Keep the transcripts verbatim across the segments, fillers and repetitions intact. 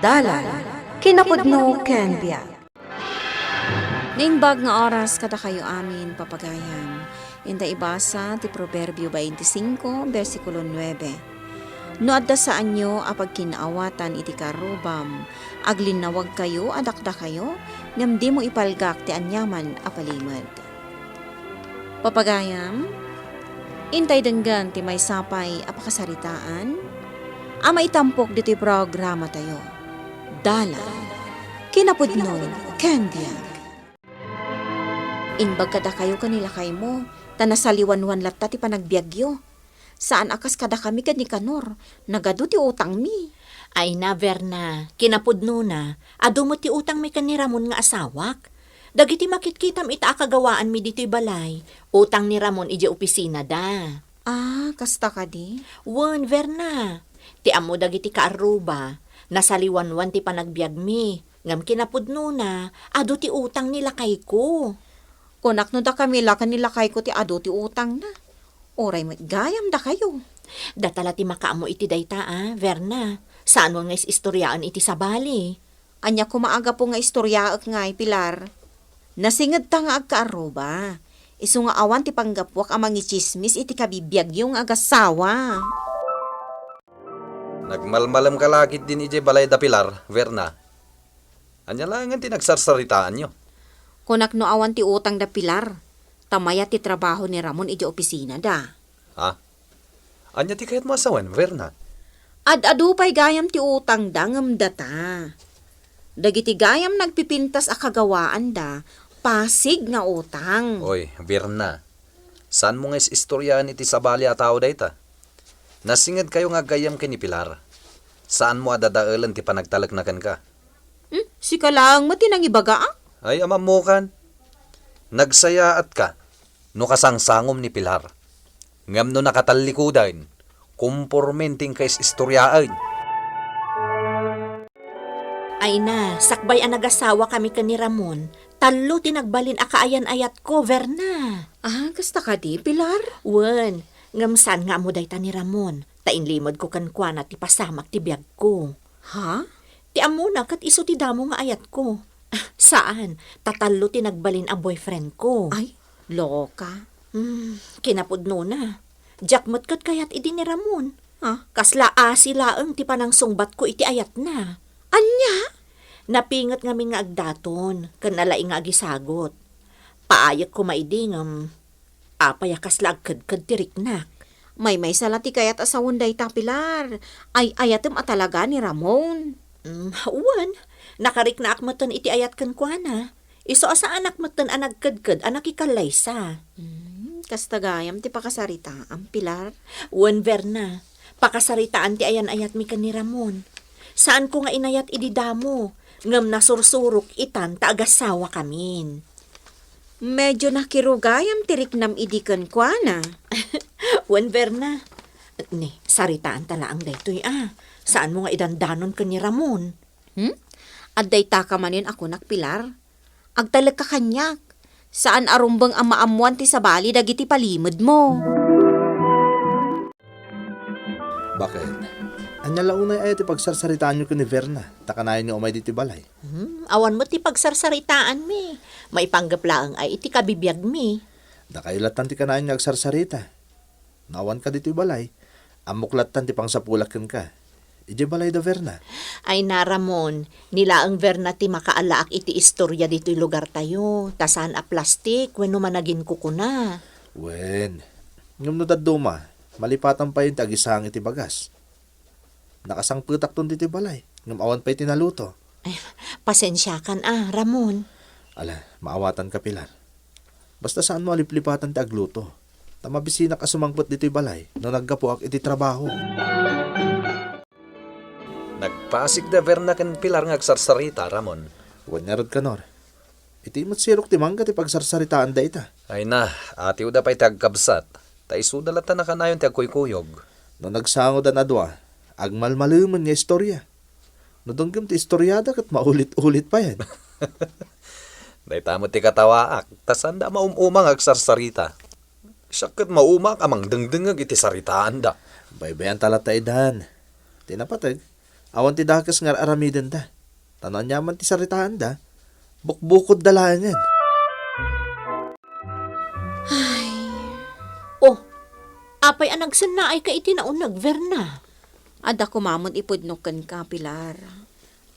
Dalan, kinapudno ken biag. Naimbag nga oras kadakayo amin, papagayam. Inta ibasa ti Proverbio twenty-five, bersikulo nuebe. No adda saanyo a pagkin-awatan iti karrubam, aglinnawagkayo a dakdakayo, ngem dimo ipalgak ti aniaman a palimed. Papagayam, intay denggen ti maysa pay a pakasaritaan a maitampok ditoy programatayo. Dalan, kinapudno, ken biag. Imbag kadakayo ken ni lakaymo, ta nasaliwanwan latta ti panagbiagyo. Saan a kas kadakami ken ni Kanor, nagadu ti utangmi. Ay na, Verna, kinapudnona, adu met ti utangmi ken ni Ramon nga asawak. Dagiti makitkitam ita a kagawaanmi ditoy balay, utang ni Ramon idiay opisinada. Ah, kasta kadi? Wen, Verna. Ti ammo dagiti kaarruba, nasaliwanwan ti panagbiagmi, ngem kinapudnona, adu ti utang ni lakayko. Kunak no dakami la ken ni lakayko ti adu ti utangna. Uray met gayam dakayo. Data la ti makaammo iti dayta a, Verna. Saanmo nga is-istoriaen iti sabali. Ania koma a gapu nga istoriaek ngay, Pilar? Nasingedta nga agkaarruba. Isu nga awan ti panggapuak a mangitsismis iti kabibiagyo nga agasawa. Nagmalmalemka la ketdin idiay balay da Pilar, Verna. Ania laengen ti nagsarsaritaanyo? Kunak no awan ti utang da Pilar, ta mayat ti trabaho ni Ramon idiay opisina da. Ha? Ania ti kayatmo a sawen, Verna? Ad-adu pay gayam ti utang da ngem data. Dagiti gayam nagpipintas a kagawaan da, pasig nga utang. Oy, Verna. Saanmo nga is-istoriaen iti sabali a tao dayta? Nasingedkayo nga aggayyem ken ni Pilar. Saanmo a dadaelen ti panagtalekna kenka. Hmm? Sika laeng met ti nangibaga, ah? Ay, amammokan. Nagsayaatka no kasangsangom ni Pilar. Ngem no nakatallikudan, kumpormen ti inkais-istoriaen. Ay na, sakbay a nagasawakami ken ni Ramon, tallo ti nagbalin a kaayan-ayatko, Verna. Ah, kasta kadi, Pilar? Wen, ngem saan nga ammo dayta ni Ramon, ta inlimedko kenkuana ti pasamak ti biagko. Ha? Ti ammona ket isu ti damo nga ayatko. Ah, saan, ta tallo ti nagbalin a boyfriendko. Ay, loka. Hmm, kinapudnona. Diak met ket kayat idi ni Ramon. Ah? Kasla asi laeng ti panangsungbatko iti ayatna. Ania? Napinget ngamin nga agdaton, ken nalaing nga agisagot. Paayek koma idi ngem, apay a kasla agkedked ti riknak? Maymaysa la ti kayat a sawen dayta, Pilar. Ay-ayatem a talaga ni Ramon. Mm, wen, nakariknaak metten iti ayat kenkuana. Isu a saanak metten a nagkedked a nakikallaysa. Hmm, kasta gayam ti pakasaritaam, Pilar? Wen, Verna, pakasaritaan ti ayan-ayatmi ken ni Ramon. Saanko nga inayat idi damo, ngem nasursurok itan ta agasawakamin. Medyo nakirugayam ti riknam idi kenkuana. Wen, Verna. Ni, saritaanta laeng daytoy, a. Saanmo nga idandanon ken ni Ramon? Hmm? Adda itaka manen a kunak, Pilar. Agtalekka kaniak. Saan a rumbeng a maammoan ti sabali dagiti palimedmo. Bakit? Ania la unay aya ti pagsarsaritaanyo ken ni Verna, ta kanayon nga umay ditoy balay? Hmm, awan met ti pagsarsaritaanmi. Maipanggep laeng ay iti kabibiagmi. Dakayo lattan ti kanayon nga agsarsarita. No awanka ditoy balay, ammok lattan ti pangsapulak kenka. Idiay balay da Verna. Ay na, Ramon, ni laeng Verna ti makaalaak iti istorya ditoy lugartayo, ta saan a plastik wenno managinkukuna. Wen, ngem no dadduma, malipatan payen ti agisang iti bagas. Nakasangpetakton ditoy balay, ngem awan pay ti naluto. Ay, pasensiakan a, Ramon. Ala, maawatanka, Pilar. Basta saanmo a liplipatan ti agluto. Ta mabisinak a sumangpet ditoy balay no naggapuak iti trabaho. Nagpasig da Verna ken Pilar nga agsarsarita, Ramon. Wen ngarud, Kanor. Iti met sirok ti mangga ti pagsarsaritaanda ita. Ay na, atiwda pay ti agkabsat. Ta isuda latta nakanayon ti agkuykuyog. No nagsangodan a dua, agmalmalemen nga istorya. No denggem ti istoriada ket maulit-ulit payen. Dayta met ti katawaak, ta saanda a maum-uma nga agsarsarita. Siak ket maumaak a mangdengdengngeg iti saritaanda. Baybay-anta latta idan. Ti napateg, Awan ti dakes nga ar-aramidenda. Ta no aniaman ti saritaanda, bukbukodda laengen. Ay. Oh, apay a nagsennaayka iti nauneg, Verna? Adda koma met ipudno kenka, Pilar.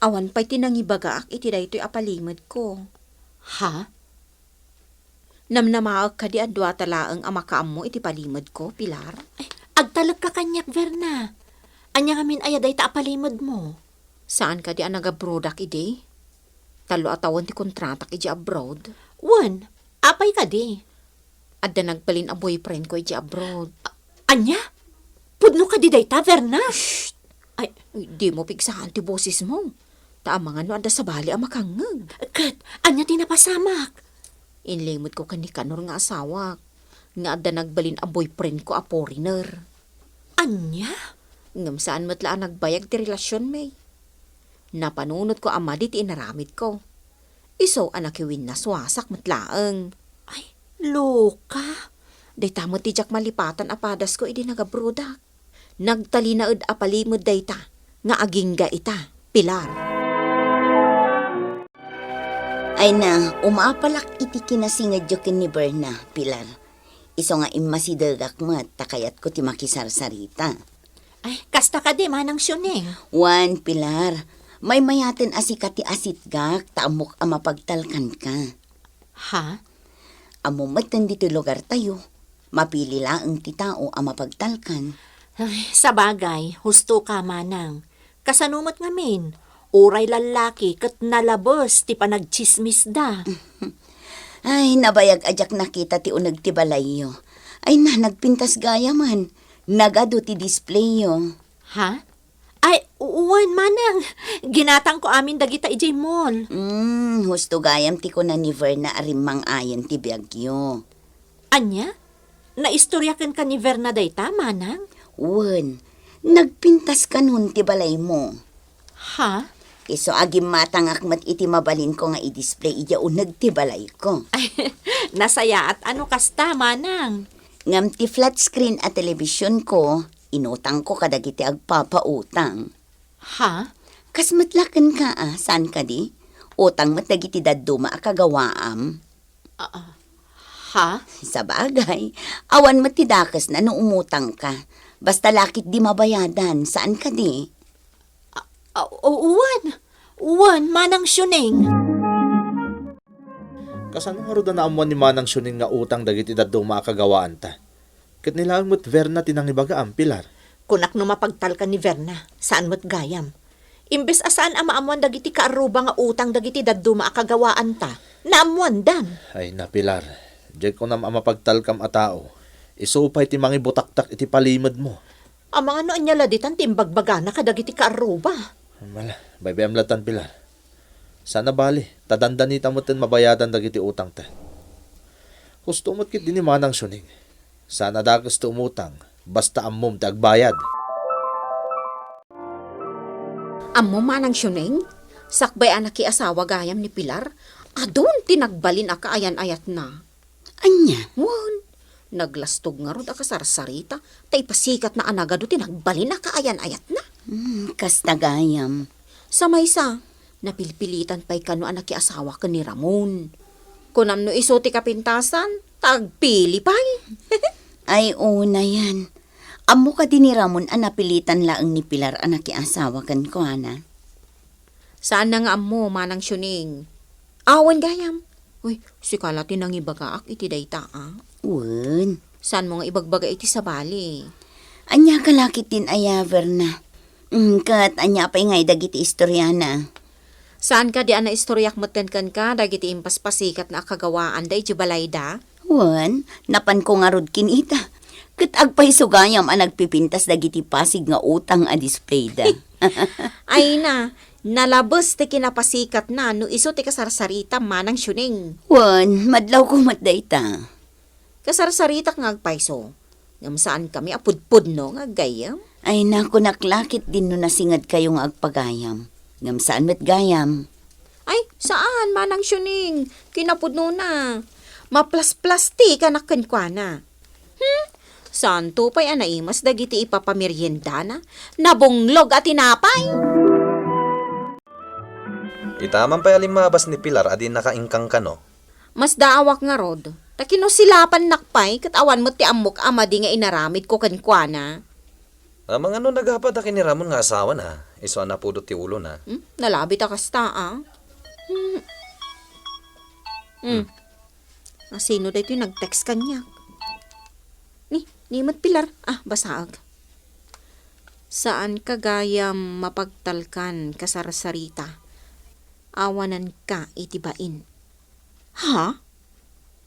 Awan pay ti nangibagaak iti daytoy a palimedko. Ha? Namnamaek kadi a duata laeng a makaammo iti palimedko, Pilar? Ay, agtalekka kaniak, Verna. Ania ngamin aya dayta a palimedmo? Saan kadi a nagabroadak idi? Tallo a tawen ti kontratak idiay abroad. Wen, apay kadi? Adda nagbalin a boyfriendko idiay abroad. A-, ania? Pudno kadi dayta, Verna? Shh! Ay. Uy, dimo pigsaan ti bosesmo. Ta amangan no adda sabali a makangngeg. Ket, ania ti napasamak? Inlimedko ken ni Kanor nga asawak, nga adda nagbalin a boyfriendko a foreigner. Ania? Ngem saan met la a nagbayag ti relasionmi. Napanunotko a madi ti inaramidko. Isu a nakiwinnasuasak met laeng. Ay, loka! Dayta met ti diak malipatan a padasko idi nagabroadak. Nagtalinaed a palimed dayta nga agingga ita, Pilar. Ay na, umapalak iti kinasingedyo ken ni Verna, Pilar. Isu nga immasidegak met ta kayatko ti makisarsarita. Ay, kasta kadi, Manang Sioneng? Wen, Pilar. Maymayaten a sika ti asitgak ta ammok a mapagtalkanka. Ha? Ammom metten ditoy lugartayo. Mapili laeng ti tao a mapagtalkan. Ay, sabagay, husto ka, Manang. Kasano met ngamin? Uray lallaki ket nalabes ti panagtsismisda. Ay, nabayag a diak nakita ti uneg ti balayyo. Ay na, nagpintas gayamen. Nagadu ti displayyo. Ha? Ay, u-, wen, Manang. Ginatangko amin dagita idiay mall. Hmm, husto gayam ti kuna ni Verna a rimmang-ayen ti biagyo. Ania? Naistorya kenka ni Verna dayta, Manang? Wen, nagpintas kanon ti balaymo. Ha? Isu a gimmatangak met iti mabalinko nga i-display idiay uneg ti balayko. Ay, nasayaat a no kasta, Manang. Ngem ti flat screen a telebisionko, inutangko kadagiti agpapautang. Ha? Kas met la kenka a, saan kadi? Utang met dagiti dadduma a kagawaam. Ah, ah. Ha? Sabagay, awan met ti dakesna no umutangka. Basta la ketdi mabayadan, saan kadi? Ah, ah, o-, uwan. Uwan, Manang Sioneng. Kasano ngarud a naammuan ni Manang Sioneng nga utang dagiti dadduma a kagawaanta? Ket ni laeng met Verna ti nangibagaam, Pilar. Kunak no mapagtalkan ni Verna, saan met gayam. Imbes a saan a maammuan dagiti kaarruba nga utang dagiti dadduma a kagawaanta, naammuandan. Ay na, Pilar, diay kunam a mapagtalkam a tao, isu pay ti mangibutaktak iti palimedmo. Amangan no ania la ditan ti imbagbagana kadagiti kaarruba. Mala, baybay-am latan, Pilar. Saan a bali, ta dandanitam metten mabayadan dagiti utangta. Husto met ketdi ni Manang Sioneng. Saan a dakes ti umutang, basta ammom ti agbayad. Ammom, Manang Sioneng, sakbay a nakiasawa gayam ni Pilar, adun ti nagbalin a kaayan-ayatna. Ania? Wen, naglastog ngarud a kasarsarita, ta ipasikatna a nagadu ti nagbalin a kaayan-ayatna. Hmm, kasta gayam. Sa maysa, napilpilitan pay kano a nakiasawa ken ni Ramon. Kunam no isu ti kapintasan, ta agpili pay. Ay, unayan. Ammo kadi ni Ramon a napilitan laeng ni Pilar a nakiasawa kenkuana? Saanna nga ammo, Manang Sioneng. Awan gayam. Uy, sika la ti nangibagaak iti dayta, a. Wen. Saanmo nga ibagbaga iti sabali? Ania ka la ketdin aya, Verna? Mm, ket ania pay ngay dagiti istoriana? Saan kadi a naistoriak metten kenka dagiti impaspasikatna a kagawaanda idiay balayda? Wen, napanko ngarud kinita. Ket agpayso gayam a nagpipintas dagiti pasig nga utang a displayda. Ay na, nalabes ti kinapasikatna no isu ti kasarsaritam, Manang Sioneng. Wen, madlawko met dayta. Kasarsaritak nga agpayso. Ngem saankami a pudpudno nga aggayyem. Ay, nakunak la ketdin no nasingedkayo nga agpagayam. Ngem saan met gayam. Ay, saan, Manang Sioneng. Kinapudnona. Maplasplastik a kenkuana. Hmm? Saanto pay a naimas dagiti ipapameriendana? Nabunglog a tinapay! Ita man pay a limmabas ni Pilar a di nakaingkang kano. Masdaawak ngarud, ta kinusilapannak pay ket awan met ti ammok a madi nga inaramidko kenkuana. Amangan no nagapa ta kiniramon nga asawana, isu a napudot ti ulona. Hmm? Nalabit a kasta, a. Hmm. Hmm. Hmm. A, sino daytoy nag-text kaniak? Ni, ni met Pilar. A, basaek. Saanka gayam mapagtalkan, kasarsarita. Awananka iti bain. Ha?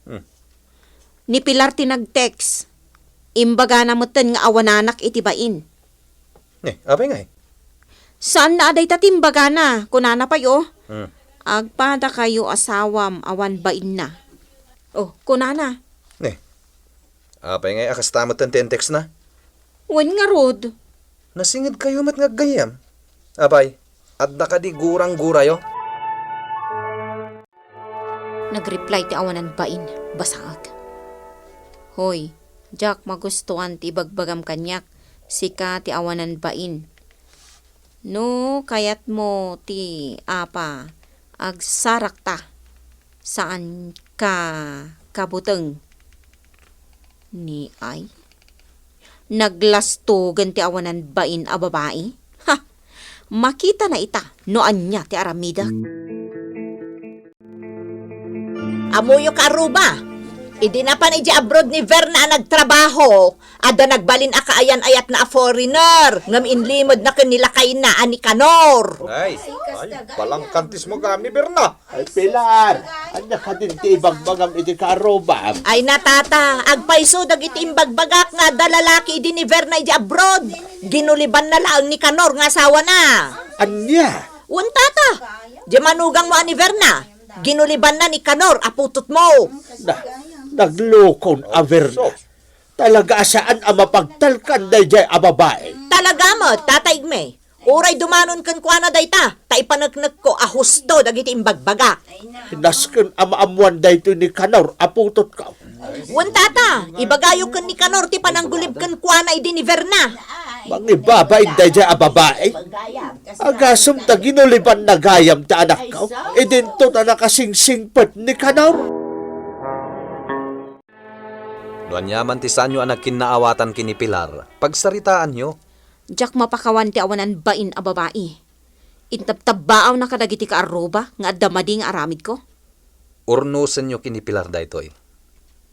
Hmm. Ni Pilar ti nag-text. Imbagana metten nga awananak iti bain. Ne, apay ngay? Saanna a dayta ti imbagana, kunana pay, o. Hmm. Agpadakayo asawam awan bainna. O, kunana. Ne. Apay ngay a kasta metten ti in-textna? Wen ngarud. Nasingedkayo met nga aggayyem. Apay, adda kadi gurang-gurayo? Nag-reply ti awanan bain, basaek. Hoy, diak magustuan ti ibagbagam kaniak, sika ti awanan bain. No kayatmo ti apa, agsarakta, saanka kabuteng. Ni ay? Naglastogen ti awanan bain a babai? Ha! Makitana ita no ania ti aramidek. Ammoyo, kaarruba, idi napan idiay abroad ni Verna a nagtrabaho, adda nagbalin a kaayan-ayatna a foreigner, ngem inlimedna ken ni lakayna a Nicanor. Ay, ay, balangkantismo gayam ni Verna. Ay, Pilar, ania kadin ti ibagbagam iti kaarrubam? Ay, na, tata, agpayso dagiti imbagbagak nga adda lalaki idi ni Verna idiay abroad. Ginulibanna laeng ni Nicanor nga asawana. Ania? Wen, tata, diay manugangmo a ni Verna, ginulibanna ni Nicanor a putotmo. Na, naglukon a Verna. Talaga a saan a mapagtalkan daydiay a babai. Talaga met, Tata Igme. Uray dumanon kenkuana dayta, ta ipaneknekko a husto dagiti imbagbagak. Nasken a maammoan daytoy ni Nicanor a putotko. Wen, tata, ibagayo ken ni Nicanor ti pananggulib kenkuana idi ni Verna. Mangibabain daydiay a babai. Agasem ta ginulibanna gayam ti anakko, idinto ta nakasingsingpet ni Nicanor. No aniaman ti saanyo a nagkinnaawatan ken ni Pilar, pagsaritaanyo. Diak mapakawan ti awanan bain a babai. Intabtabbaawna kadagiti kaarruba nga adda madi nga aramidko. Urnosenyo ken ni Pilar daytoy.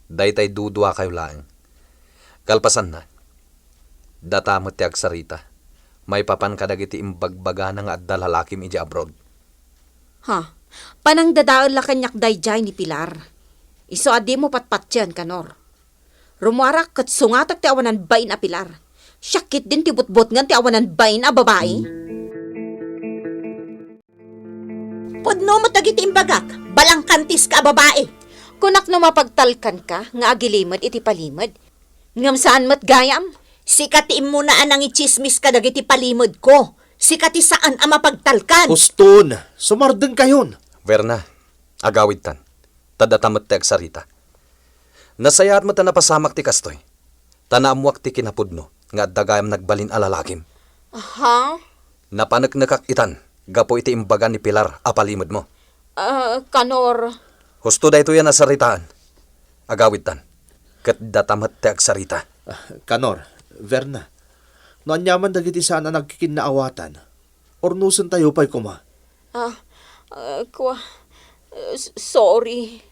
Daytay duduakayo laeng. Kalpasanna, data met ti agsarita maipapan kadagiti imbagbagana nga adda lalakim idiay abroad. Ha, panangdadael la kaniak daydiay ni Pilar. Isu a dimo patpatien, Nicanor. Rummuarak ket sungatek ti awanan bain a Pilar. Siak ketdin ti butbutngen ti awanan bain a babai. Pudno met dagiti imbagak, balangkantiska a babai. Kunak no mapagtalkanka nga agilimed iti palimed. Ngem saan met gayam? Sika ti immuna a nangitsismis kadagiti palimedko. Sika ti saan a mapagtalkan. Huston, sumardengkayon. Verna, agawidtan. Ta data met ti agsarita. Nasayaat met a napasamak ti kastoy, ta naammoak ti kinapudno nga adda gayam nagbalin a lalakim. Aha? Napaneknekak itan gapu iti imbaga ni Pilar a palimedmo. Ah, Nicanor. Husto daytoy a nasaritaan. Agawidtan. Ket data met ti agsarita. Ah, Nicanor, Verna, no aniaman dagiti saan a nagkikinnaawatan, urnosentayo pay koma. Ah, ah, kua-, ah, s-, sorry.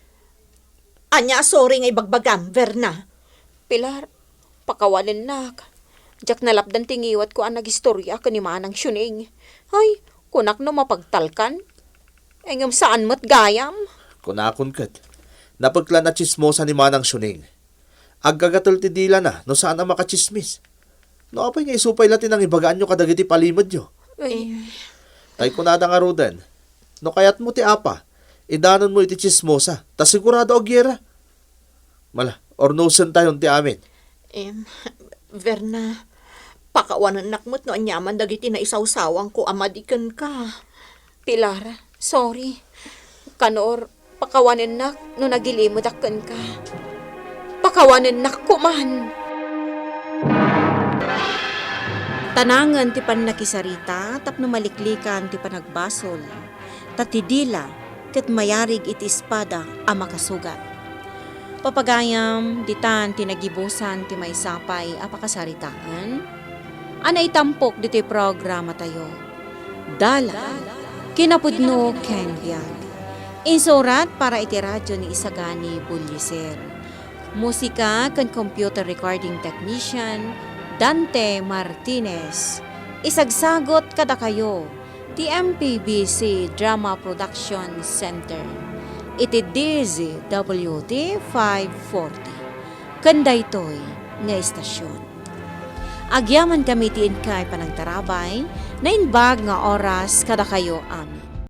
Ania a sorry nga ibagbagam, Verna? Pilar, pakawanennak. Diak nalapdan ti ngiwatko a nagistoria ken ni Manang Siuning. Ay, kunak no mapagtalkan. Ay, ngem saan met gayam. Kunakon ket, napeklan a tsismosa ni Manang Siuning. Agkagatel ti dilana no saan a makatsismis. No apay nga isu pay la ti nangibagaanyo kadagiti palimedyo? Ay. Tay kunada ngaruden, no kayatmo ti apa, idanonmo iti tsismosa, ta sigurado a giyera. Mala, urnosentayon ti amin. Em, Verna, pakawanennak met no aniaman dagiti naisawsawangko a madi kenka. Pilar, sorry. Nicanor, pakawanennak no nagilimedak kenka. Pakawanennak koman. Tanangen ti pannakisarita tapno maliklikan ti panagbasol. ta ti dila ket mayarig iti espada a makasugat. Papagayam, ditan ti nagibusan ti maysa pay a pakasaritaan a naitampok ditoy programatayo. Dalan, kinapudno ken biag. Insurat para iti radyo ni Isagani Bullieser. Musika ken computer recording technician, Dante Martinez. Isagsagot kadakayo ti M P B C Drama Production Center iti D Z W T five forty. Ken daytoy nga estasion. Agyamankami ti inkay panangtarabay, naimbag nga oras kadakayo amin.